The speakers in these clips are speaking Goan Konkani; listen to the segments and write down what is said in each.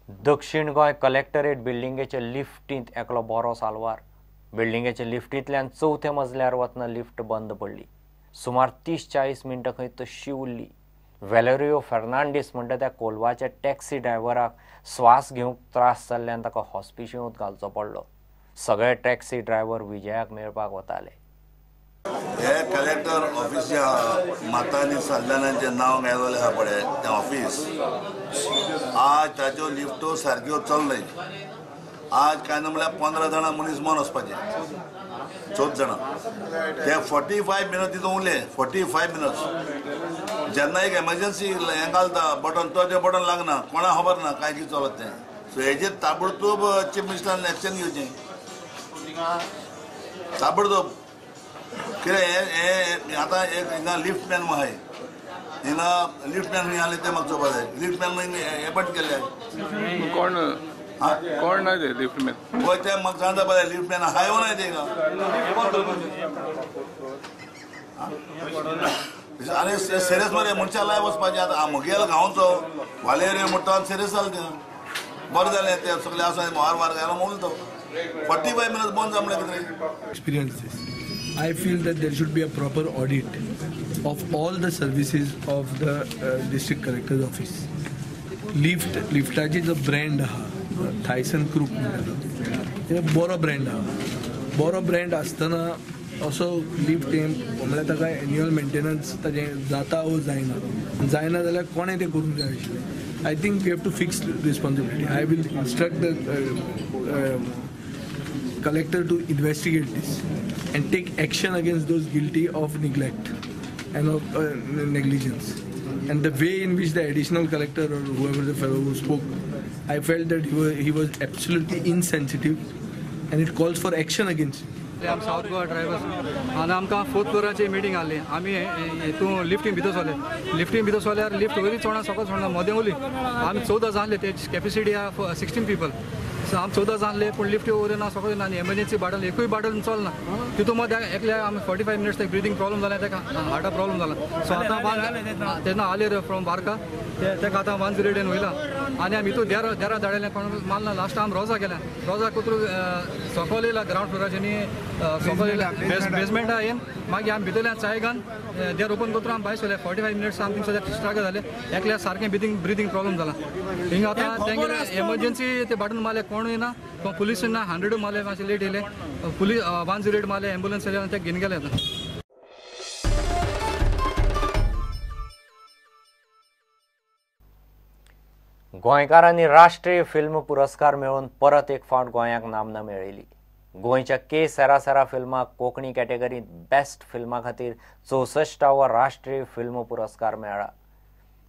दक्षिण गोंय कलेक्टरेट बिल्डिंगेचे लिफ्टींत एकलो बरो साल्वार. बिल्डिंगेचे लिफ्टींतल्यान चवथ्या मजल्यार वतना लिफ्ट बंद पडली. सुमार 30-40 मिनटां खंय तशी उरली. वेलेरियो फेर्नांडीस म्हणटा त्या कोलवाच्या टॅक्सी ड्रायव्हराक श्वास घेवंक त्रास जाल्ल्यान ताका हॉस्पिशंत घालचो पडलो. सगळे टॅक्सी ड्रायव्हर विजयाक मेळपाक वताले. हे कलेक्टर ऑफिसच्या मातांनी सल्ल्यानांचें नांव घातलेलें आसा पळय तें ऑफिस आज ताच्यो लिफ्टो सारक्यो चल्लय. आज काय ना म्हळ्यार 15 जाणां मनीस मन वचपाचें, 14 जाणां ते 45 मिनट्स तितून उरले. 45 मिनट्स जेन्ना एक एमर्जन्सी हें घालता बटन, तो तें बटन लागना, कोणाक खबर ना काय कितें चलत तें. सो हेजेर ताबडतोब चीफ मिनिस्टरान एक्शन घेवचें ताबडतोब. कितें हें आतां एक हिंगा लिफ्ट मॅन आहाय, हिंगा लिफ्ट मॅन खंय आसले तें म्हाका चोवपा जाय. लिफ्ट मॅन हें बंद केल्लें कोण कोण ना ते लिफ्ट मॅन पळय तें म्हाका जाणा जावपा जाय. लिफ्ट मॅन आहाय वो ना ते हिंगा आनी सिरियस मरे मनशां लायफ वचपाचें. आतां म्हगेलो गांवचो वालेरियो म्हणटा सिरियस जालें तें. बरें जालें तें सगळें आसा वार वार घालो म्हणून तो 45 मिनट्स बंद जालें कितें. Experiences. I feel that there should be a proper audit of all the services of the district collector's office. Lift, लिफ्टाची जो ब्रँड आहा थायसन क्रूप म्हणटा तो बरो ब्रँड आहा. बरो ब्रँड आसतना असो लिफ्ट म्हणल्यार ताका एन्युअल मेंटेनन्स ताजें जाता वो जायना, जायना जाल्यार कोणें तें करूंक जाय आशिल्लें. I think we have to fix responsibility. I will instruct the collector to investigate this and take action against those guilty of neglect and of negligence. And the way in which the additional collector or whoever the fellow who spoke, I felt that he was absolutely insensitive and it calls for action against him. आम सावथ गोवा ड्रायवर्स आनी आमकां फोर्थ फ्लोराची मिटींग आहली. आमी हितून लिफ्टीन भितर सरले. लिफ्टीन भितर सरल्यार लिफ्ट वयरी चोडना सकयल चोडना मदें उरली. आमी 14 जाण आहले, ते कॅपेसिटी आहा 16 पीपल. सो आमी 14 जाण आहले पूण लिफ्ट वयर ना सकयल ना आनी एमर्जन्सी बाटल एकूय बाटल चलना. तितून मदें एकल्या आमी 45 मिनट्स ताका ब्रिदींग प्रॉब्लम जालें, ताका हार्टा प्रॉब्लम जाला. सो आतां तेन्ना आले फ्रॉम बारका ताका आतां 108 वयला आनी आमी हितून देरा देरा धाडयलें कोण मारना. लास्ट आमी रोजा गेल्या, रोजा कुत्रू सकयल येयला ग्रावंड फ्लोराचेर न्ही सकयल येयला बेजमेंटा येवन मागीर आमी भितरल्यान चाय घान देर ओपन करता आमी भायर सरले. 45 मिनट्स आमी थिंग स्ट्रगल जाले. एकल्या सारकें ब्रिदींग प्रॉब्लम जाला. हिंगा आतां तेंगे एमर्जन्सी ते बाटून मारले, कोणूय ना, पुलीस ना, 100 मारले, मातशें लेट येयले पुलीस 108 मारले, एम्बुलन्स येयले आनी ते घेवन गेले आतां. गोंयकारांनी राष्ट्रीय फिल्म पुरस्कार मेळोवन परत एक फावट गोंयाक नामना मेळयली. गोंयच्या के सेरा सेरा फिल्माक कोंकणी कॅटेगरींत बेस्ट फिल्मा खातीर 64वो राष्ट्रीय फिल्म पुरस्कार मेळ्ळा.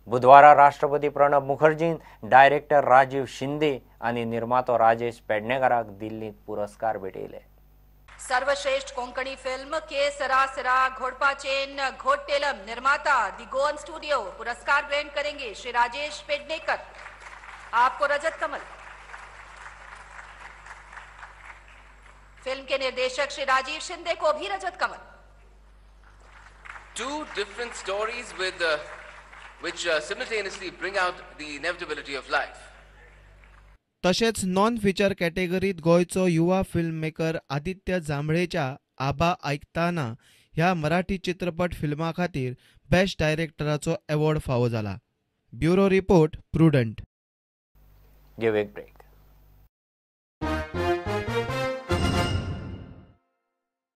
बुधवारा राष्ट्रपती प्रणब मुखर्जीन डायरेक्टर राजीव शिंदे आनी निर्मातो राजेश पेडणेकराक दिल्लींत पुरस्कार भेटयले. सर्वश्रेष्ठ कोंकणी फिल्म के सरा सरा घोड़पाचेन घोटेलम, निर्माता दी गोवन स्टूडियो, पुरस्कार ग्रहण करेंगे श्री राजेश पेडणेकर. आपको रजत कमल। फिल्म के निर्देशक श्री राजीव शिंदे को भी रजत Kamal. Two different stories with which simultaneously bring out the inevitability of life. तशेंच नॉन फीचर कॅटेगरीत गोंयचो युवा फिल्म मेकर आदित्य जांभळेच्या आबा ऐकताना ह्या मराठी चित्रपट फिल्मा खातीर बेस्ट डायरेक्टराचो अवॉर्ड फावो जाला. Bureau report, Prudent. Give a break.